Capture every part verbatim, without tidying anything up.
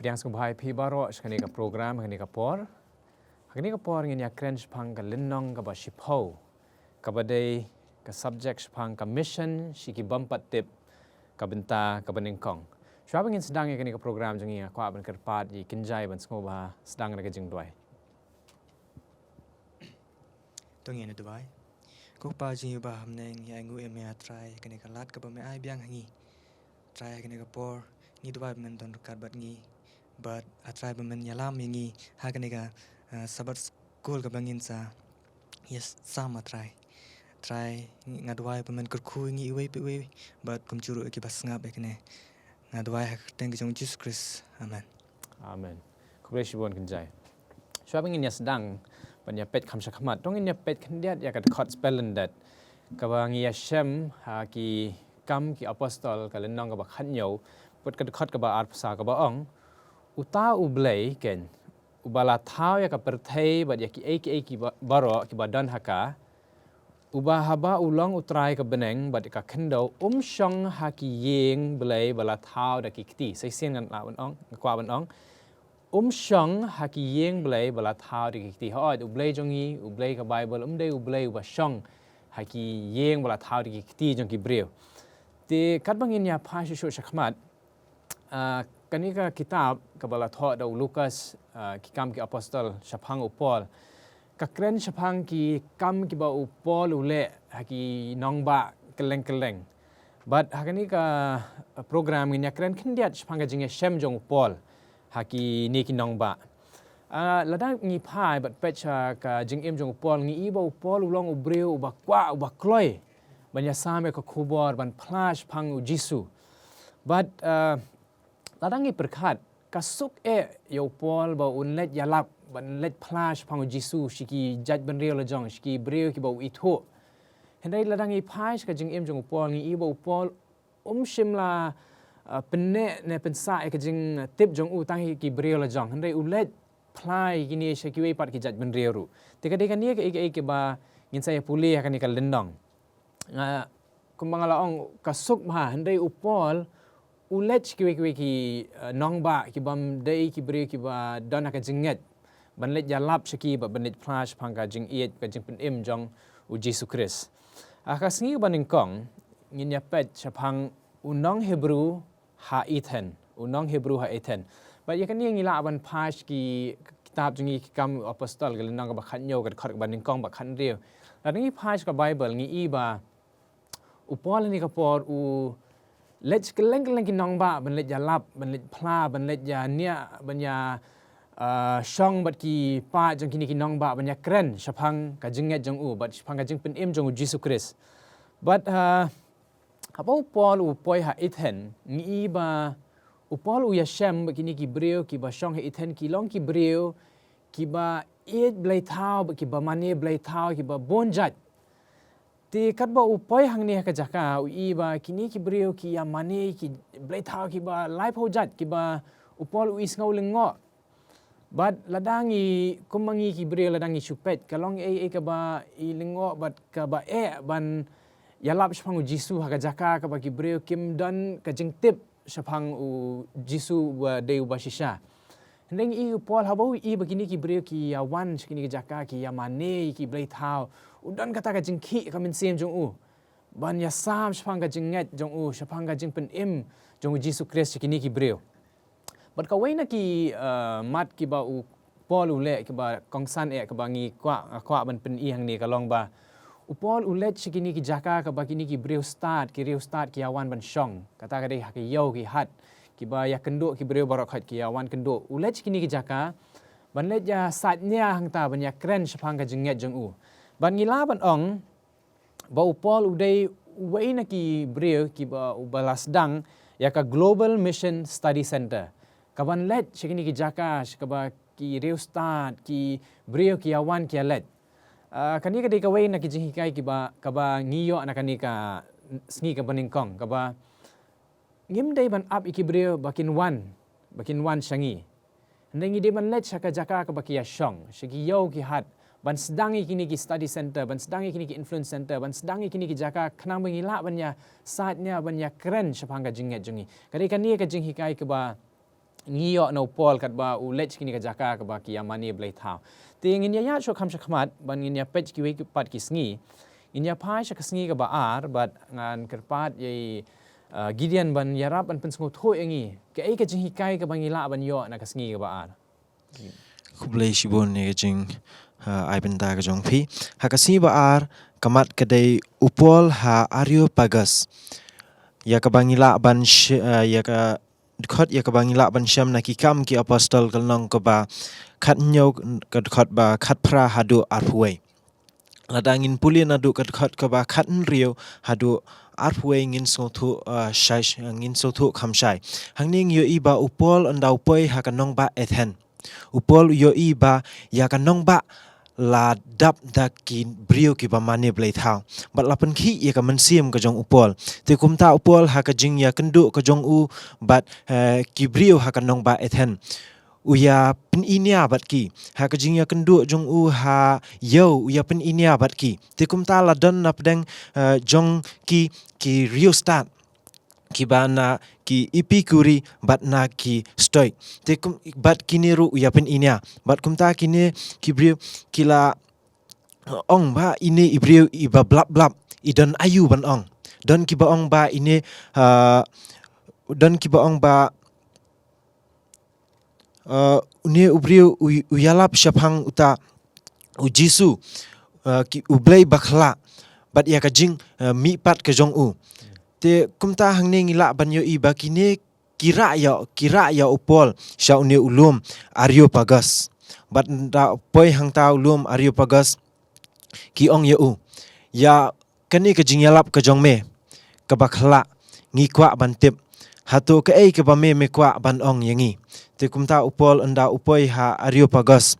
Ïa sngewbha ïa phi baroh sha kane ka program, kane ka por. Ha kane ka por ngin ïa kren shaphang ka lynnong kaba shiphew, kaba dei ka subject shaphang ka mission sha ki bym pat tip ka bynta kaba nyngkong. Shuwa ba ngin sdang ïa kane ka program jong ngi, nga kwah ban kyrpad ïa i Kynjai ban sngewbha sdang da ka jingduwai. To ngin ïa duwai. Ko Pa jong ngi uba ha bneng, ngi ainguh ïa me A Trai, kane ka lad kaba me ai biang ha ngi. Trai, ha kane ka por ngi duwai ba men don ryngkat bad ngi. Bad A Trai, ba men ïalam ïa ngi ha kane ka, uh, Sabbath School kaba ngin sa ïa sam, A Trai. Trai, nga duwai ba men kyrkhu ïa ngi iwei pa iwei, bad kumjuh ruh ïa kiba sngap ïa kane. Nga duwai ha ka kyrteng ka jong u Jisu Khrist. Amen. Amen. Khublei shibun Kynjai. Shuwa ba ngin ïa sdang ban ïa peit kham sha khmat, to ngin ïa peit khyndiat ïa ka dkhot spelling dat kaba ngi ïa shem ha Ki Kam ki Apostol, ka lynnong kaba khathynñiew, bad ka dkhot kaba arphew saw, kaba ong: Uta U Blei keiñ, uba la thaw ïa ka pyrthei bad ïa kiei kiei kiba, baroh kiba don ha ka, uba haba u long U Trai ka bneng bad ka khyndew, um shong ha ki ïing Blei ba la thaw da ki kti. Sa shisien ngan lah ban ong, nga kwah ban ong, um shong ha ki ïing Blei ba la thaw da ki kti. Hooid, U Blei jong ngi, U Blei ka Baibl, um dei U Blei uba shong ha ki ïing ba la thaw da ki kti jong ki briew. Te katba ngin ïa phai shuh shuh sha khmat, ah, kane ka kitab kaba la thoh da u Lukas, ah, Ki Kam ki Apostol, shaphang u Paul, ka kren shaphang ki kam kiba u Paul u leh ha ki nongbah kylleng kylleng. Bad ha kane ka, ah, program ngin ïa kren khyndiat shaphang ka jingïashem jong u Paul ha kine ki nongbah. Ah, lada ngi phai bad peit sha ka jingim jong u Paul, ngi i ba u Paul u long u briew uba kwah, uba kloi ban ïasam ïa ka khubor, ban phla shaphang u Jisu. Bad, ah, lada ngi pyrkhat, ka suk eh ïa u Paul ba un leit ïalap, ban leit phla shaphang u Jisu sha ki jaitbynriew la jong, sha ki briew kiba u ithuh. Hynrei lada ngi phai sha ka jingim jong u Paul, ngi i ba u Paul um shym la, ah, pynneh ne pynsah ïa ka jingtip jong u tang ha ki briew la jong, hynrei u leit phla ïa kine sha kiwei pat ki jaitbynriew ruh. Te ka dei kane kaei kaei kaba ngin sa ïa pule ha kane ka lynnong. Nga, kumba nga la ong, ka suk bha, hynrei u Paul u leit sha kiwei kiwei ki, eh, nongbah ki bym dei ki briew kiba don ha ka jingngeit, ban leit ïalap sha ki, ban leit phla shaphang ka jingïeit, ka jingpynim jong u Jisu Khrist. Ha ka sngi kaba nyngkong ngin ïa peit shaphang u nong Hebru ha Athens, u nong Hebru ha Athens. Bad ïa kane ngi lah ban phai sha ki kitab jong ngi, Ki Kam Apostol, ka lynnong kaba khathynñiew, ka dkhot kaba nyngkong bad khathynriew. Lada ngi phai sha ka Baibl, ngi i ba u Paul ha kane ka por u leit kylleng kylleng ki nongbah ban leit ïalap, ban leit phla, ban leit ïa nia, ban ïa, ah, shong bad ki paid jong kine ki nongbah, ban ïa kren shaphang ka jingngeit jong u bad shaphang ka jingpynim jong u Jisu Khrist. Bad, ah, haba u Paul u poi ha Athens, ngi i ba u Paul u ïashem bad kine ki briew kiba shong ha Athens, ki long ki briew kiba ïeit blei thaw bad kiba mane blei thaw, kiba bun jait. Te katba u poi hangne ha ka jaka, u i ba kine ki briew ki ïa mane ki blei thaw kiba laiphew jait, kiba u Paul u isngew lyngngoh. Bad lada ngi, kum ma ngi ki briew, lada ngi shu peit, ka long ei ei kaba i lyngngoh bad kaba eh ban ïalap shaphang u Jisu ha ka jaka kaba ki briew kim don ka jingtip shaphang u Jisu uba dei uba shisha. Hynrei ngi i u Paul, haba u i ba kine ki briew ki ïa wan sha kine ki jaka, ki ïa mane ki blei thaw, u don kata ka jingkhih ka mynsiem jong u ban ïasam shaphang ka jingngeit jong u, shaphang ka jingpynim jong u Jisu Khrist sha kine ki briew. Bad kawei na ki, eh, mat kiba u Paul u leh, kiba kongsan eh, kaba ngi kwah, nga kwah ban pyni hangne, ka long ba u Paul u leit sha kine ki jaka kaba kine ki briew stad, ki riewstad ki ïa wan ban shong. Kata ka dei ha ki ïew ki hat, kiba ïa kynduh, ki briew baroh khoit ki ïa wan kynduh. U leit sha kine ki jaka ban leit ïa said nia hangta, ban ïa kren shaphang ka jingngeit jong u. Bad ngi lah ban ong ba u Paul u dei uwei na ki briew kiba, uba la sdang ïa ka Global Mission Study Center, kaban leit sha kine ki jaka sha kaba ki riewstad, ki briew ki ïa wan ki ïa leit. Ah, kane ka dei kawei na ki jinghikai kiba, kaba ngi ïoh na kane ka sngi kaba nyngkong, kaba ngim dei ban ap ïa ki briew ba kin wan, ba kin wan sha ngi. Hynrei ngi dei ban leit sha ka jaka kaba ki ïa shong, sha ki ïew ki hat, ban sdang ïa kine ki study center, ban sdang ïa kine ki influence center, ban sdang ïa kine ki jaka khnang ba ngi lah ban ïa said nia, ban ïa kren shaphang ka jingngeit jong ngi. Ka dei kane ka jinghikai kaba ngi ïoh na u Paul katba u leit kine ka jaka kaba ki ïa mane blei thaw. Te ngin ïa ïa shuh kham shakhmat ban ngin ïa peit kiwei pat ki sngi. Ngin ïa phai sha ka sngi kaba ar bad ngan kyrpad ïa i, uh, Gideon ban ïarap ban pynsngewthuh ïa ngi kaei ka jinghikai kaba ngi lah ban ïoh na ka sngi kaba ar. Khublei shibun ïa ka jing, uh, ai bynta ka jong phi. Ha ka sngi ba ar ka mat ka dei u Paul ha Areopagus. Ïa kaba ngi lah ban sh-, uh, ïa ka dkhot ïa kaba ngi lah ban shem na Ki Kam Ki Apostol ka lynnong kaba khathynñiew ka dkhot ba khatphra haduh arphew wei. Lada ngin pule naduh ka dkhot kaba khathynriew haduh arphew wei ngin sngewthuh, uh, shai, ngin sngewthuh kham shai. Hangne ngi ïohi ba u Paul ynda u poi ha ka nongbah Athen. U Paul u ïohi ba ïa ka nongbah la dap da ki briew kiba mane blei thaw. Bad la pynkhih ïa ka mynsiem ka jong u Paul. Te kumta u Paul ha ka jingïakynduh ka jong u bad, eh, ki briew ha ka nongbah Athen. U ïa pyninia bad ki. Ha ka jingïakynduh jong u ha ïew u ïa pyninia bad ki. Te kumta la don na pdeng, eh, jong ki, ki riewstad. Kiba na ki Epikuri bad na ki Stoik. Te kum, bad kine ruh u ïa pyninia. Bad kumta kine ki briew ki la ong ba ine i briew iba blap blap. I don aïu ban ong. Don kiba ong ba ine, uh, don kiba ong ba Uh, une u briew u, u ïalap shaphang uta u Jisu, uh, ki, u Blei bakla bad ïa ka jing, uh, mihpat ka jong u. Te kumta hangne ngi lah ban ïohi ba kine ki rah ïa, ki rah ïa u Paul sha une u lum Areopagus. Bad ynda u poi hangta u lum Areopagus ki ong ïa u, ïa kane ka jingïalap ka jong me kaba khlak ngi kwah ban tip. Hato kaei kaba me me kwah ban ong ïa ngi? Te kumta u Paul ynda u poi ha Areopagus.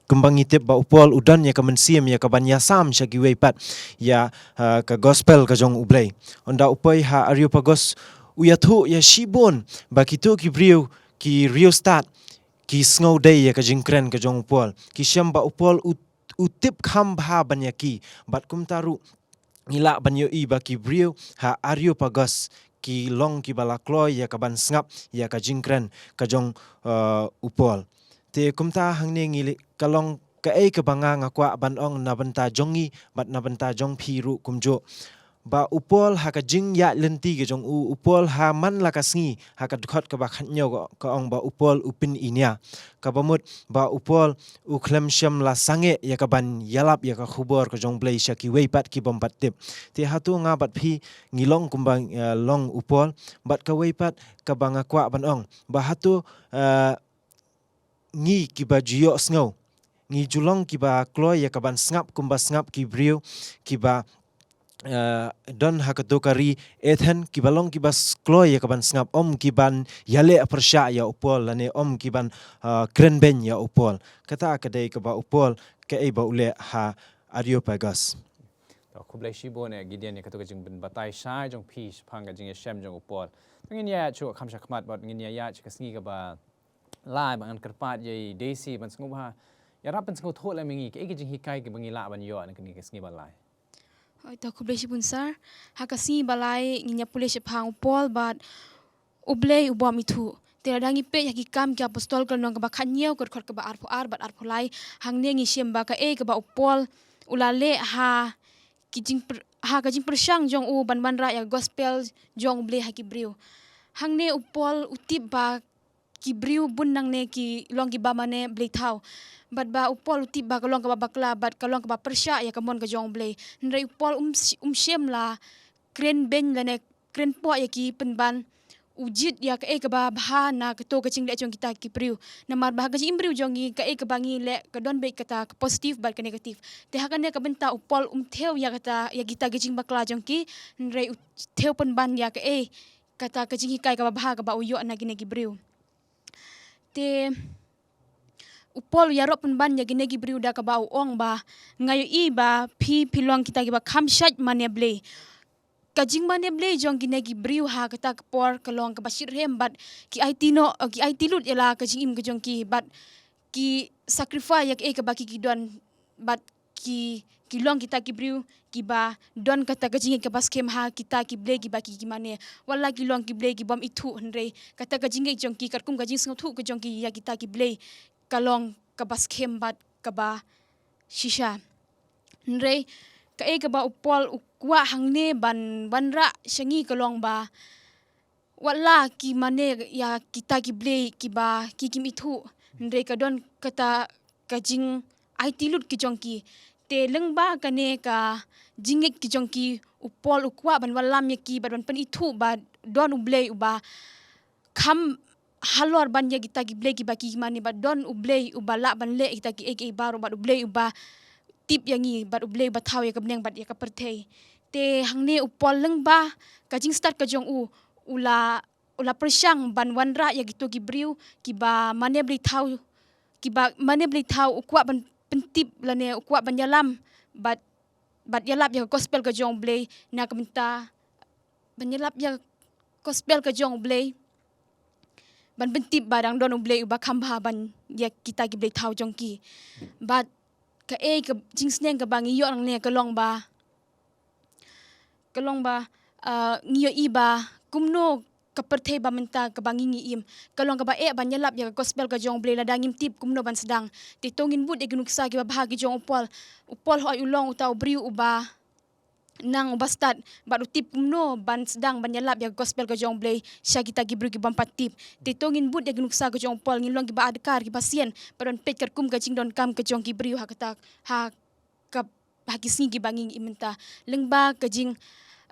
Kumba ngi tip ba u Paul u don ïa ka mynsiem ïa kaban ïasam sha kiwei pat ïa, ha, ka gospel ka jong u Blei. Ynda u poi ha Areopagus u ïathuh ïa shibun ba kito ki briew ki riewstad ki sngew dei ïa ka jingkren ka jong u Paul. Ki shem ba u Paul u, u tip kham bha ban ïa ki. Bad kumta ruh ngi lah ban ïohi ba ki briew ha Areopagus ki long kiba la kloi ïa kaban sngap ïa ka jingkren ka jong, uh, u Paul. Te kumta hangne ngi li-, ka long kaei kaba nga nga kwah ban ong na bynta jong ngi bad na bynta jong phi ruh kumjuh. Ba u Paul ha ka jingïaid lynti ka jong u, u Paul ha man la ka sngi, ha ka dkhot kaba khathynñiew ka, ka ong ba u Paul u pyninia. Kaba mut ba u Paul u khlem shym la sangeh ïa kaban ïalap ïa ka khubor ka jong u Blei sha kiwei pat ki bym pat tip. Te hato nga bad phi ngi long kumba, eh, long u Paul, bad kawei pat kaba nga kwah ban ong. Ba hato, eh, ngi kiba ju ïohsngew. Ngi ju long kiba kloi ïa kaban sngap kumba sngap ki briew kiba, eh, don ha kato ka ri Athen kiba long kiba s-, kloi ïa kaban sngap, ym kiban ïaleh pyrshah ïa u Paul lane ym kiban, eh, kren beiñ ïa u Paul. Kata ka dei kaba u Paul kaei ba u leh ha Areopagus. To, khublei shibun eh Gideon ïa kato ka jingpynbatai shai jong phi shaphang ka jingïashem jong u Paul. To ngin ïa shu kham shakhmat bad ngin ïa ïa sha ka sngi kaba lai ba ngan kyrpad ïa i Daisy ban sngewbha ïarap pynsngewthuh lem ïa ngi kaei ka jinghikai kaba ngi lah ban ïoh na kane ka sngi ba lai. Hooid, to khublei shibun sir. Ha ka sngi ba lai ngin ïa pule shaphang u Paul bad U Blei u bym ithuh. Te lada ngi peit ha Ki Kam Ki Apostol ka lynnong kaba khathynñiew ka dkhot kaba arphew ar bad arphew lai, hangne ngi shem ba kaei kaba u Paul u la leh ha ki jingpyr-, ha ka jingpyrshang jong u ban wanrah ïa ka gospel jong U Blei ha ki briew. Hangne u Paul u tip ba ki briew bun nangne ki long kiba mane blei thaw. Bad ba u Paul u tip ba ka long kaba bakla bad ka long kaba pyrshah ïa ka mon ka jong U Blei. Hynrei u Paul um sh-, um shym la kren beiñ lane kren poh ïa ki pynban u jied ïa kaei kaba bha na kato ka jingleh jong kita ki briew. Namar ba ha ka jingim briew jong ngi kaei kaba ngi leh ka don beit kata ka positive bad ka negative. Te ha kane ka bynta u Paul um thew ïa kata ïa kita ki jingbakla jong ki, hynrei u thew pynban ïa kaei kata ka jinghikai kaba bha kaba u ïoh na kine ki briew. Te u Paul u ïaroh pynban ïa kine ki briew da kaba u ong ba nga ïohi ba phi phi long kita kiba kham shait mane blei. Ka jingmane blei jong kine ki briew ha kata ka por ka long kaba shitrhem bad ki aiti noh, ki aiti lut ïa la ka jingim ka jong ki bad ki sacrifice ïa kaei kaba ki ki don bad ki ki long kita ki briew kiba don kata ka jingngeit kaba skhem ha kita ki blei kiba ki, ki mane. Wat la ki long ki blei ki bym ithuh, hynrei kata ka jingngeit jong ki, katkum ka jingsngewthuh ka jong ki ïa kita ki blei, ka long kaba skhem bad kaba shisha. Hynrei kaei kaba u Paul u kwah hangne ban wanrah sha ngi ka long ba, wat la ki mane ïa kita ki blei kiba ki kim ithuh, hynrei ka don kata ka jingaiti lut ki jong ki. Te lyngba kane ka jingngeit ki jong ki, u Paul u kwah ban wallam ïa ki bad ban pynithuh ba don U Blei uba kham halor ban ïa kita ki blei kiba ki mane, bad don U Blei uba lah ban leh kita kiei kiei baroh, bad U Blei uba tip ïa ngi, bad U Blei uba thaw ïa ka bneng bad ïa ka pyrthei. Te hangne u Paul, lyngba ka jingstad ka jong u, u la, u la pyrshang ban wanrah ïa kito ki briew kiba mane blei thaw, kiba mane blei thaw, u kwah ban pyntip lane u kwah ban ïalam bad, bad ïalap ïa ka gospel ka jong U Blei, na ka bynta ban ïalap ïa ka gospel ka jong U Blei, ban pyntip ba dang don U Blei uba kham bha ban ïa kita ki blei thaw jong ki. Bad kaei ka jingsneng kaba ngi ïoh nangne ka long ba, ka long ba, ah, ngi ïohi ba kumno ka pyrthei ba mynta kaba ngi, ngi im, ka long kaba eh ban ïalap ïa ka gospel ka jong U Blei lada ngim tip kumno ban sdang. Te to ngin bud ïa ki nuksa kiba bha ki jong u Paul. U Paul hooid u long uta u briew uba nang, uba stad, bad u tip kumno ban sdang ban ïalap ïa ka gospel ka jong U Blei sha kita ki briew ki bym pat tip. Te to ngin bud ïa ki nuksa ka jong u Paul, ngin long kiba adkar, kiba sian, bad ban peit katkum ka jingdonkam ka jong ki briew ha kata, ha ka, ha ki sngi kiba ngi, ngi im mynta. Lyngba ka jing,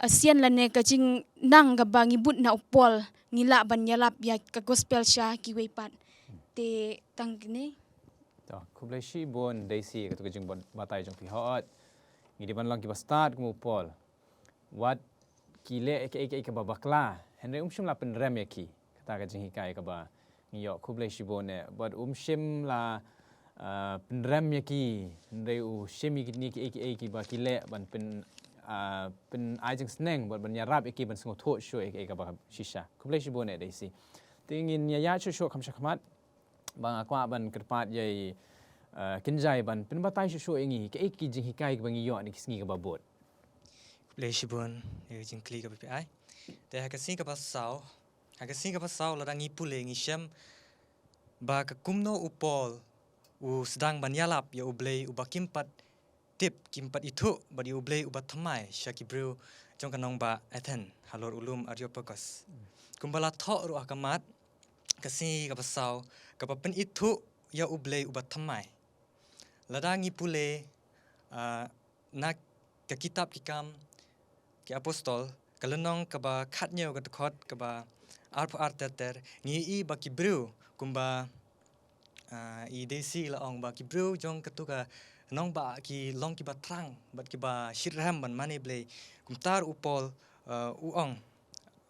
ah, sian lane ka jingnang kaba ngi bud na u Paul, ngi lah ban ïalap ïa ka gospel sha kiwei pat. Te tang kine. To, khublei shibun Daisy, kato ka jingbatai jong phi hooid. Ngi dei ban long kiba stad kum u Paul. Wat ki leh kaei kaei kaba bakla, hynrei um shym la pynrem ïa ki. Kata ka jinghikai kaba ngi ïoh, khublei shibun eh. Bad um shym la, ah, pynrem ïa ki, hynrei u shim ïa kine kiei kiei kiba ki leh ban pyn, ah, pyn ai jingsneng bad ban ïarap ïa ki ban sngewthuh shuh ïa kaei kaba shisha. Khublei shibun eh Daisy. Te ngin ïa ïaid shuh shuh kham shakhmat. Ba nga kwah ban kyrpad ïa i, ah, Kynjai ban pynbatai shuh shuh ïa ngi kaei ki jinghikai kiba ngi ïoh na ki sngi kiba bud. Khublei shibun ïa ka jingkylli kaba phi ai. Te ha ka sngi kaba saw, ha ka sngi kaba saw lada ngi pule ngi shem ba ka kumno u Paul u sdang ban ïalap ïa U Blei uba kim pat tip, kim pat ithuh, bad ïa U Blei uba thymmai sha ki briew jong ka nongbah Athens halor u lum Areopagus. Kumba la thoh ruh ha ka mat, ka sngi kaba saw kaba pynithuh ïa U Blei uba thymmai. Lada ngi pule, ah, na ka kitab Ki Kam ki Apostol, ka lynnong kaba khathynñiew, ka dkhot kaba arphew ar ter ter, ngi ïohi ba ki briew kumba, ah, i Daisy la ong ba ki briew jong kato ka nongbah ki long kiba thrang bad kiba shitrhem ban mane Blei. Kumta ruh u Paul, ah, u ong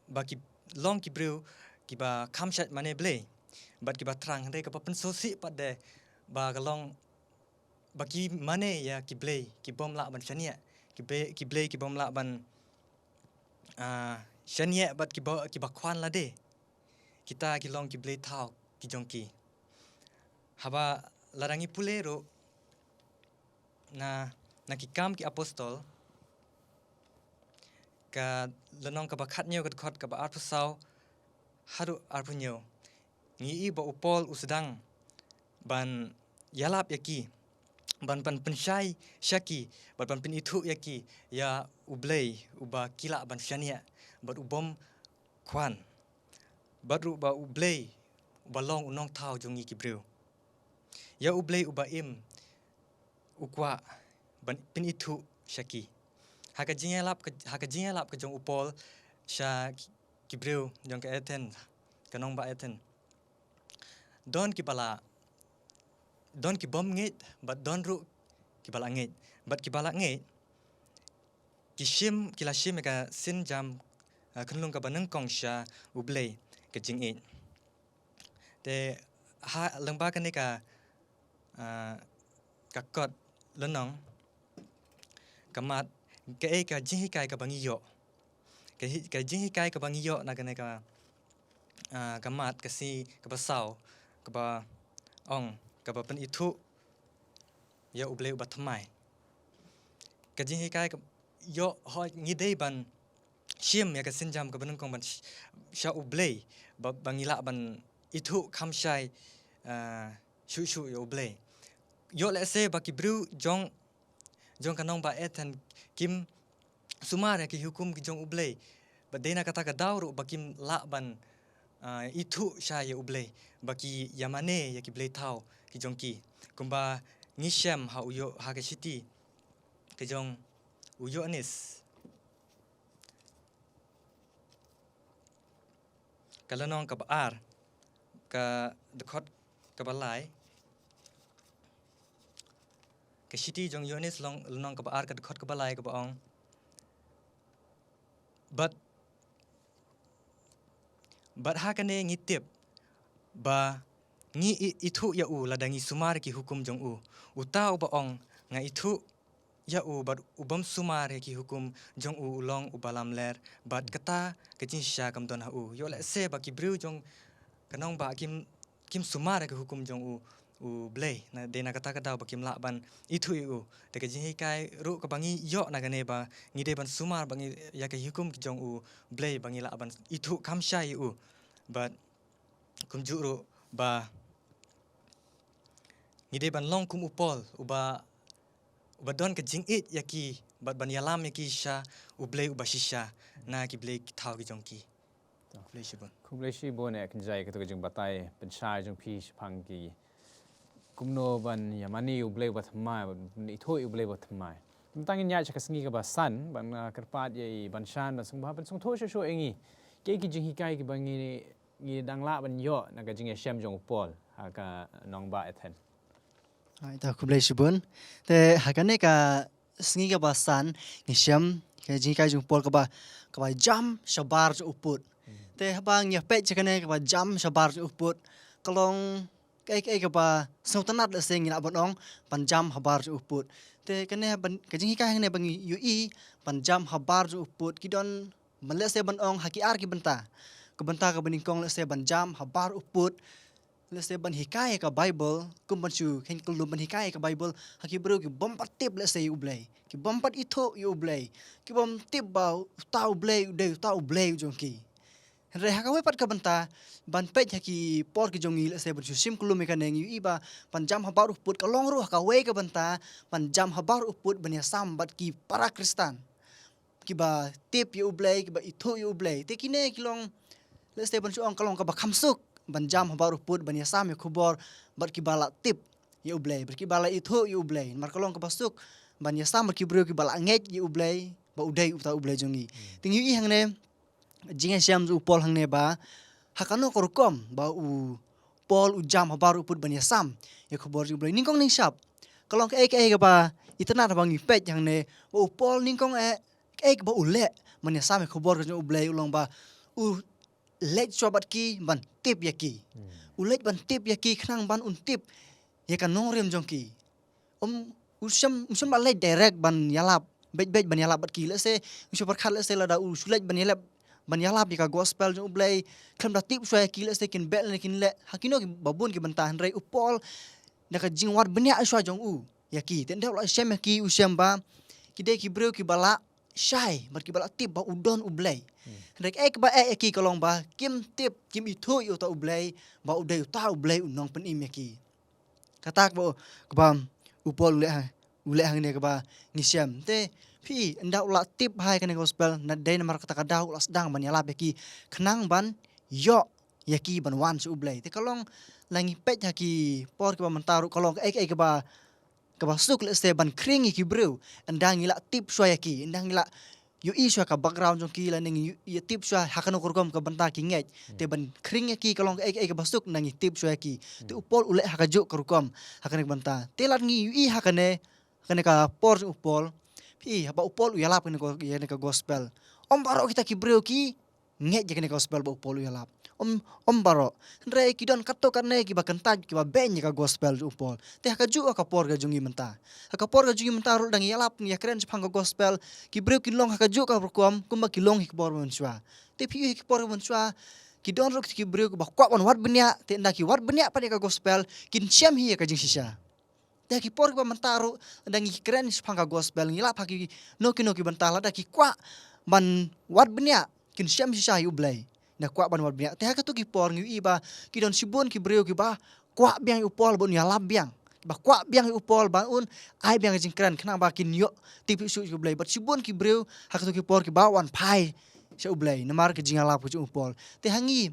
ba ki long ki briew kiba kham shait mane Blei bad kiba thrang, hynrei kaba pynsngewsih pat de ba ka long ba ki mane ïa ki blei ki bym lah ban shaniah, ki blei, ki blei ki bym lah ban, ah, shaniah bad kiba, kiba khwan lade. Kita ki long ki blei thaw ki jong ki. Haba lada ngi pule ruh na, na Ki Kam ki Apostol, ka lynnong kaba khathynñiew, ka dkhot kaba arphew saw haduh arphew hynñiew, ngi ïohi ba u Paul u sdang ban ïalap ïa ki, ban, ban pynshai sha ki, bad ban pynithuh ïa ki ïa U Blei uba ki lah ban shaniah bad u bym khwan, bad ruh ba U Blei uba long u nongthaw jong ngi ki briew, ïa U Blei uba im u kwah ban pynithuh sha ki. Ha ka jingïalap ka, ha ka jingïalap ka jong u Paul sha ki, ki briew jong ka Athens, ka nongbah Athens, don kiba la, don ki bym ngeit bad don ruh kiba la ngeit. Bad kiba la ngeit ki shim, ki la shim ïa ka sienjam, ah, khunlung kaba nyngkong sha U Blei, ka jingïeit. Te ha lyngba kane ka, ah, ka kot lynnong, ka mat, kaei ka jinghikai kaba ngi ïoh? Ka hi-, ka jinghikai kaba ngi ïoh na kane ka, ah, ka mat ka sngi kaba saw, kaba ong, kaba pynithuh ïa U Blei uba thymmai. ka jinghikai ka ïoh ho ngi dei ban shim ïa ka sienjam kaba nyngkong ban sh- sha U Blei ba, ba ngi lah ban ithuh kham shai, ah, shuh shuh ïa U Blei. Ïoh lehse ba ki briew jong jong ka nongbah Athens kim sumar ïa ki hukum ki jong U Blei. Ba dei na kata ka daw ruh ba kim lah ban, ah, ithuh shai ïa U Blei ba ki ïa mane ïa ki blei thaw ki jong ki. Kumba ngi shem ha u Ïo- ha ka shithi ka jong u Ïoannis, ka lynnong kaba ar, ka dkhot kaba lai. Ka shithi jong Ïoannis lynnong, lynnong kaba ar, ka dkhot kaba lai, kaba ong: Bad, bad ha kane ngi tip ba ngi i- ithuh ïa u lada ngi sumar ki hukum jong u. Uta uba ong, nga ithuh ïa u bad u bym sumar ïa ki hukum jong u, u long uba lamler, bad kata ka jingshisha kam don ha u. Ïoh lehse ba ki briew jong ka nongbah kim, kim sumar ïa ki hukum jong U, U Blei. Na, dei na kata ka daw ba kim lah ban ithuh ïa u. Te ka jinghikai ruh kaba ngi ïoh na kane ba ngi dei ban sumar ba ngi ïa ki hukum ki jong U Blei ba ngi lah ban ithuh kham shai ïa u. Bad kumjuh ruh ba ngi dei ban long kum u Paul, uba, uba don ka jingïeit ïa ki bad ban ïalam ïa ki sha U Blei uba shisha na ki blei ki thaw ki jong ki. Khublei shibun. Khublei shibun eh Kynjai, kato ka jingbatai pynshai jong phi shaphang ki kumno ban ïa mane U Blei uba thymmai, ban ithuh U Blei uba thymmai. Mynta ngin ïaid sha ka sngi kaba san, ban, ah, kyrpad ïa i Banshan ban sngewbha ban sngewthuh shuh shuh ïa ngi kiei ki jinghikai kiba ngi, ngi dang lah ban ïoh na ka jingïashem jong u Paul ha ka nongbah Athens. Ai, ta khublei shibun. Te ha kane ka sngi kaba san ngi shem ka jinghikai jong u Paul kaba, kaba jam shabar jong u pud. Te haba ngi ïa peit sha kane kaba jam shabar jong u pud, ka long kaei kaei kaba sngewtynnat lehse ngi lah ban ong ban jam habar jong u pud. Te kane ban, ka jinghikai hangne ba ngi ïohi ban jam habar jong u pud, ki don ban lehse ban ong ha ki ar ki bynta. Ka bynta kaba nyngkong lehse ban jam habar u pud, lehse ban hikai ka Baibl, kum ban shu kheiñ kyllum ban hikai ka Baibl ha ki briew ki bym pat tip lehse ïa u Blei, ki bym pat ithuh ïa u Blei, ki bym tip ba uta u Blei u dei uta u Blei u jong ki. Hynrei ha kawei pat ka bynta, ban peit ha ki por ki jong ngi lehse ban shu shim kyllum ïa kane, ngi ïohi ba ban jam habar u pud ka long ruh ha kawei ka bynta ban jam habar u pud ban ïasam bad ki para Khristan kiba tip ïa u Blei, kiba ithuh ïa u Blei. Te kine ki long, lehse ban shu ong ka long kaba kham suk ban jam habar u pud ban ïasam ïa khubor bad kiba la tip ïa u Blei, bad kiba la ithuh ïa u Blei. Namar ka long kaba suk ban ïasam bad ki briew kiba la ngeit ïa u Blei ba u dei uta u Blei jong ngi. Te ngi ïohi hangne jingïashem jong u Paul hangne ba ha kano ka rukom ba u Paul u jam habar u pud ban ïasam ïa khubor jong u Blei. Nyngkong nyngshap ka long kaei kaei kaba itynnat haba ngi peit hangne ba u Paul nyngkong eh kaei kaba u leh ban ïasam ïa khubor ka jong u Blei, u long ba u leit shuwa bad ki ban tip ïa ki. U leit ban tip ïa ki khnang ban un tip ïa ka nongrim jong ki. Um, u shem, u shem la leit direct ban ïalap, beit beit ban ïalap bad ki. Lehse u shu pyrkhat lehse lada u shu leit ban ïalap, ban ïalap ïa ka gospel jong u Blei, khlem da tip shuwa ïa ki lehse kin beh lane kin leh ha kino kiba bun ki bynta. Hynrei u Paul na ka jingwad bniah shuwa jong u ïa ki, te ynda u la shem ïa ki u shem ba ki dei ki briew kiba la shai bad kiba la tip ba u don u Blei. Hynrei kaei kaba eh ïa ki ka long ba kim tip, kim ithuh ïa uta u Blei ba u dei uta u Blei u nongpynim ïa ki. Kata kaba, kaba u Paul u leh ha, u leh hangne kaba ngi shem. Te phi ynda u la tip ha ïa kane ka gospel, na dei namar kata ka daw u la sdang ban ïalap ïa ki khnang ban ïoh ïa ki ban wan sha u Blei. Te ka long la ngi peit ha ki por kiba mynta ruh ka long kaei kaei kaba, kaba suk lehse ban khring ïa ki briew ynda ngi la tip shuwa ïa ki, ynda ngi la ïohi shuwa ka background jong ki lane ngi ïohi, tip shuwa ha kano ka rukom ka bynta ki ngeit. Te ban khring ïa ki ka long kaei kaei kaba suk ynda ngi tip shuwa ïa ki. Te u Paul u leh ha kajuh ka rukom ha kane ka bynta. Te lada ngi ïohi ha kane, ha kane ka por jong u Paul, phi haba u Paul u ïalap kane ka, ïa kane ka gospel, ym baroh kita ki briew ki ngeit ïa kane ka gospel ba u Paul u ïalap. Ym, ym baroh. Hynrei ki don katto katne kiba kyntait, kiba beiñ ïa ka gospel jong u Paul. Te ha kajuh ka por ka jong ngi mynta, ha ka por ka jong ngi mynta ruh da ngi ïalap, ngi ïakren shaphang ka gospel, ki briew kin long ha kajuh ka rukom kumba ki long ha ki por mynshuwa. Te phi ïohi ha ki por mynshuwa ki don ruh ki briew kiba kwah ban wad bniah, te ynda ki wad bniah pat ïa ka gospel kin shem hi ïa ka jingshisha. Te ha ki por kiba mynta ruh, lada ngi kren shaphang ka gospel, ngi lap ha kino kino ki bynta, lada ki kwah ban wad bniah, kin shem shisha ïa U Blei. Ngi kwah ban wad bniah. Te ha kato ki por ngi ïohi ba ki don shibun ki briew kiba kwah biang ïa u Paul ba un ïalap biang, kiba kwah biang ïa u Paul ba un ai biang ka jingkren, khnang ba kin ïoh tip shuh shuh ïa U Blei. Bad shibun ki briew ha kato ki por kiba wan phai sha U Blei namar ka jingïalap ka jong u Paul. Te ha ngi,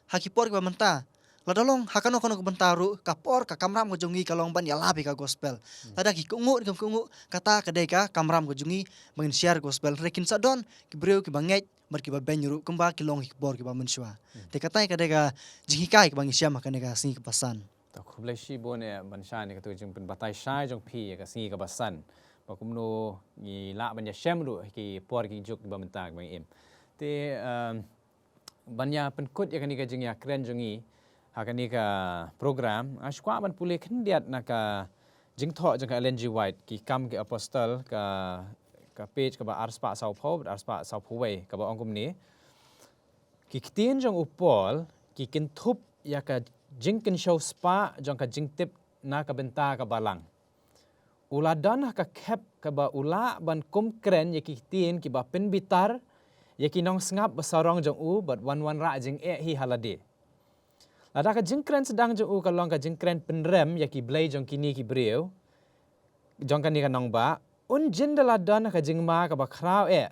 ha ki por kiba mynta, lada long ha kano kano ka bynta ruh, ka por, ka kamram ka jong ngi ka long ban ïalap ïa ka gospel. Lada ki kohnguh, ki kohnguh, kata ka dei ka kamram ka jong ngi ba ngin share gospel. Hynrei kin sa don ki briew kiba ngeit bad kiba beiñ ruh, kumba ki long ha ki por kiba mynshuwa. Te kata ka dei ka jinghikai kaba ngi shem ha kane ka sngi kaba san. To, khublei shibun eh Banshan ïa kato ka jingpynbatai shai jong phi ïa ka sngi kaba san, ba kumno ngi lah ban ïashem ruh ha ki por ki juk kiba mynta kiba ngi im. Te, um, ban ïa pynkut ïa kane ka jingïakren jong ngi ha kane ka program, nga shu kwah ban pule khyndiat na ka jingthoh jong ka Ellen G. White, Ki Kam ki Apostol, ka, ka page kaba arspah sawphew bad arspah sawphew wei, kaba ong kumne: Ki ktien jong u Paul ki kynthup ïa ka jingkynshew spah jong ka jingtip na ka bynta ka Balang. U la don ha ka khep kaba u lah ban kum kren ïa ki ktien kiba pynbitar ïa ki nongsngap ba sarong jong u bad wan wanrah jingeh hi ha lade. Lada ka jingkren sdang jong u ka long ka jingkren pynrem ïa ki blei jong kine ki briew, jong kane ka nongbah, un jin da la don ha ka jingma kaba khraw eh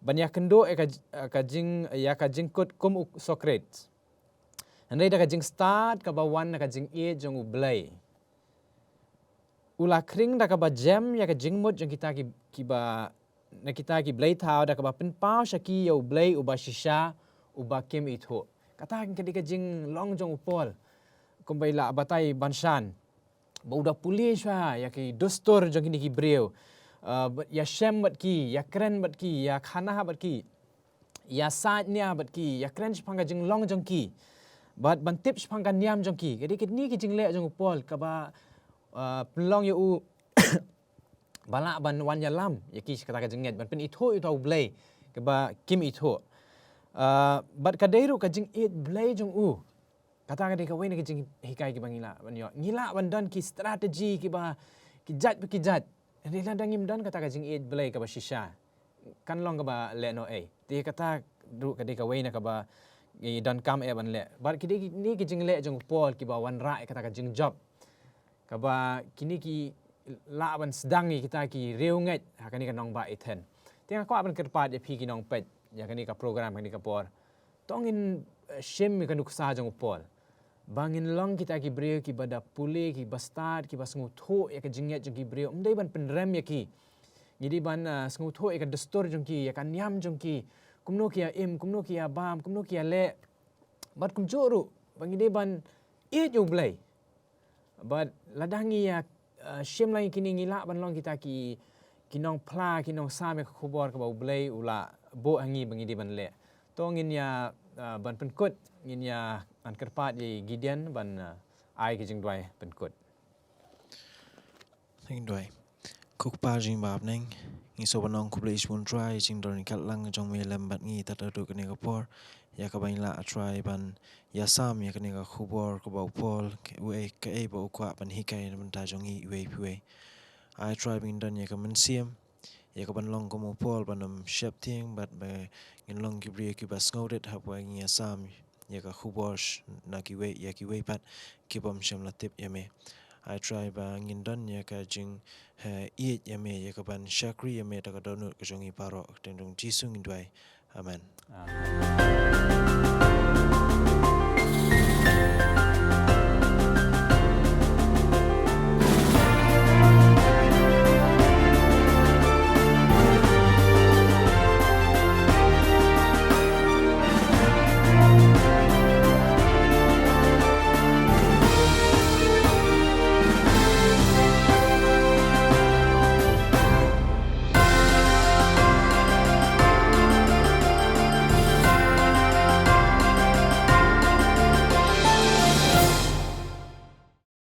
ban ïakynduh ïa ka, ka jing, ïa ka jingkut kum u Socrates. Hynrei da ka jingstad kaba wan na ka jingïeit jong U Blei, u la khring da kaba jem ïa ka jingmut jong kita ki, kiba, na kita ki blei thaw, da kaba pynpaw sha ki ïa U Blei uba shisha, uba kim ithuh. Kata ka dei ka jinglong jong u Paul, kumba i la batai Banshan, ba u da pule shuwa ïa ki dustur jong kine ki briew, uh, bad ïashem bad ki, ïakren bad ki, ïakhana bad ki, ïasaid nia bad ki, ïakren shaphang ka jinglong jong ki, bad ban tip shaphang ka niam jong ki. Ka dei kine ki jingleh jong u Paul kaba, uh, pynlong ïa u ba lah ban wan ïalam ïa ki sha kata ka jingngeit, ban pynithuh ïa uta U Blei kaba kim ithuh. Uh, bad ka dei ruh ka jingïeit Blei jong u. Kata ka dei kawei na ka jinghikai kiba ngi lah ban ïoh. Ngi lah ban don ki strategy kiba ki jait bad ki jait, hynrei lada ngim don kata ka jingïeit Blei kaba shisha, kan long kaba lehnohei. Te kata ruh ka dei kawei na kaba ngi donkam eh ban leh. Bad ki dei kine ki jingleh jong u Paul kiba wanrah ïa kata ka jingjop, kaba kine ki lah ban sdang ïa kita ki riewngeit ha kane ka nongbah Athens. Te nga kwah ban kyrpad ïa phi ki nongpeit ïa kane ka program, kane ka por, to ngin, eh, shim ïa ka nuksa jong u Paul, ba ngin long kita ki briew kiba da pule, kiba stad, kiba sngewthuh ïa ka jingngeit jong ki briew. Ym dei ban pynrem ïa ki. Ngi dei ban, ah, sngewthuh ïa ka dustur jong ki, ïa ka niam jong ki, kumno ki ïa im, kumno ki ïa bam, kumno ki ïa leh. Bad kumjuh ruh ba ngi dei ban ïeit ïa U Blei. Bad lada ngi ïa, uh, shim lang ïa kine, ngi lah ban long kita ki, ki nongphla, ki nongsam ïa ka khubor kaba U Blei u la buh ha ngi ba ngi dei ban leh. To ngin ïa, uh, ban pynkut, ngin ïa, ngan kyrpad ïa i Gideon ban, uh, ai ka jingduwai pynkut. Ngin duwai. Ko Kpa jong ngi ba ha bneng, ngi sngewbha ban ong khublei shibun Trai, jingdon ïa ka lang jong me lem bad ngi tad haduh kane ka por, ïa kaba ngi lah Trai ban ïasam ïa kane ka khubor kaba u Paul, ka, uei, kaei ba u kwah ban hikai na bynta jong ngi iwei pa iwei. Ai Trai ba ngin don ïa ka mynsiem ïa ka ban long kum u Paul, ban ym sheptieng bad ba ngin long ki briew kiba sngewrit haba ngi ïasam ïa ka khubor sh-, na kiwei, ïa kiwei pat ki bym shym la tip ïa me. Ai Trai ba ngin don ïa ka jing, eh, ïeit ïa me, ïa ka ban shakri ïa me da ka dohnud ka jong ngi baroh. Ha ka kyrteng jong Jisu ngin duwai. Amen. Amen.